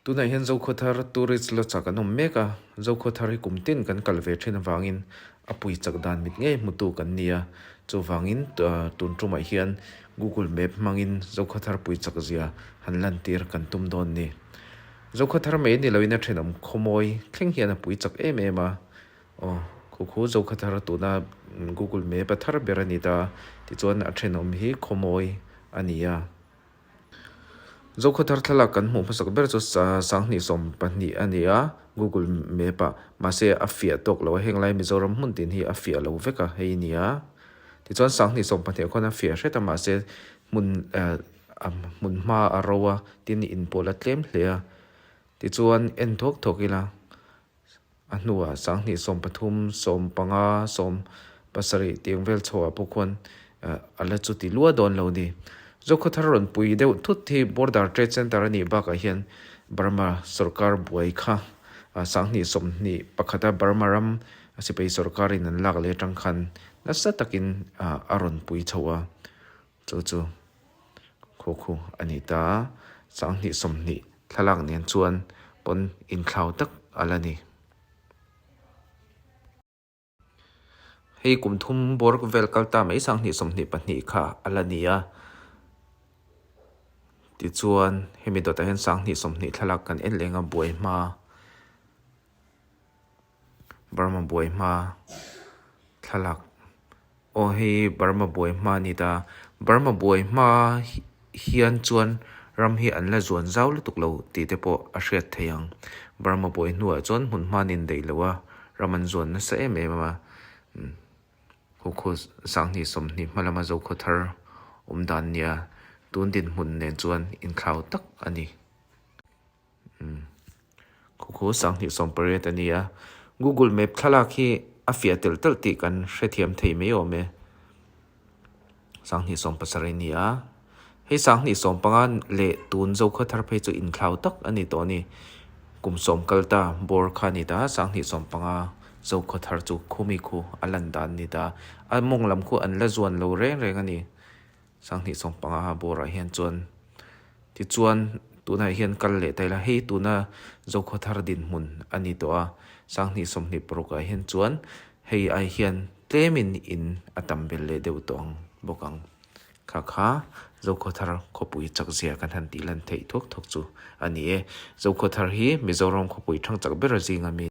Tunah hian Zokhawthar tourist lodge ah kan awm mek a, Zokhawthar hi kum tin kan kal ve thin avangin a pui chak dan mit ngei hmutu kan ni a, chuvangin tun tumah hian Google Map hmangin Zokhawthar pui chak zia han lantir kan tum dawn ni. Zokhawthar mai ni loin a thenawm khawmawi thleng hian a pui chak em em a, aw khu khu Zokhawthar tuna Google Map a thar ber a ni ta, tichuan a thenawm hi khawmawi a ni a. Zokhawthar thlalak kan hmuh hmasak ber chu 2012 a ni a, Google Map ah mahse a fiah tawk lo a, heng lai Mizoram hmun tin hi a fiah lo vek a hei ni a. Tichuan 2012 khawn a fiah hret a mahse hmun hmun hma a ro a, tin inpawlh a tlem hle a. Tichuan en thawk thawk ila. A hnuah 2013, 15, 17 tiang vel chhoah pawh khuan a la chuti lua dawn lo ni. Zokhawthar rawn pui deuh thut hi Border Trade Centre a nih bakah hian Burma sorkar buai kha 2021 a Burma ram sipai sorkarin an lak leh atang khan nasa takin a rawn pui chho a. Chu chu khaw khu a ni ta a, 2020 thlalak nen chuan pawn inthlau tak a la ni. Hei kum thum bawr vel kal ta mai 2022 kha a la ni a, tichuan hemi dawtah hian 2020 thlalak kan en leng a buai hma. Burma buai hma thlalak aw hei Burma buai hma a ni ta Burma buai hma hian chuan ram hi an la zuan zau lutuk lo tih te pawh a hriat theih ang Burma buai hnuah chuan hmun hma an indaih lo a ram an zuan nasa em em a khu 2020 hma lama Zokhawthar awm dan nia tun dinhmun nen chuan inthlau tak a ni. Khu khu 2018 a ni a, Google Map thlalak hi a fiah telh telh tih kan hrethiam thei mai awm e. 2017 a ni a, hei 2015 leh tun Zokhawthar phei chu inthlau tak a ni tawh a ni. Kum sawm kal ta bawr kha a ni ta, 2015 Zokhawthar chu khumi khu a lan dan a ni ta. A mawng lam khu an la zuan lo reng reng a ni. 2015 bawrah hian chuan tichuan tunah hian kal leh ta ila hei tuna Zokhawthar dinhmun a ni tawh a 2026 ah hian chuan hei ai hian tlemin in a tam bel leh deuh tawh ang bawk ang kha kha Zokhawthar khawpui chak zia kan han tih lan theih thuak thuak chu a ni e Zokhawthar hi Mizoram khawpui thang chak ber zinga mi.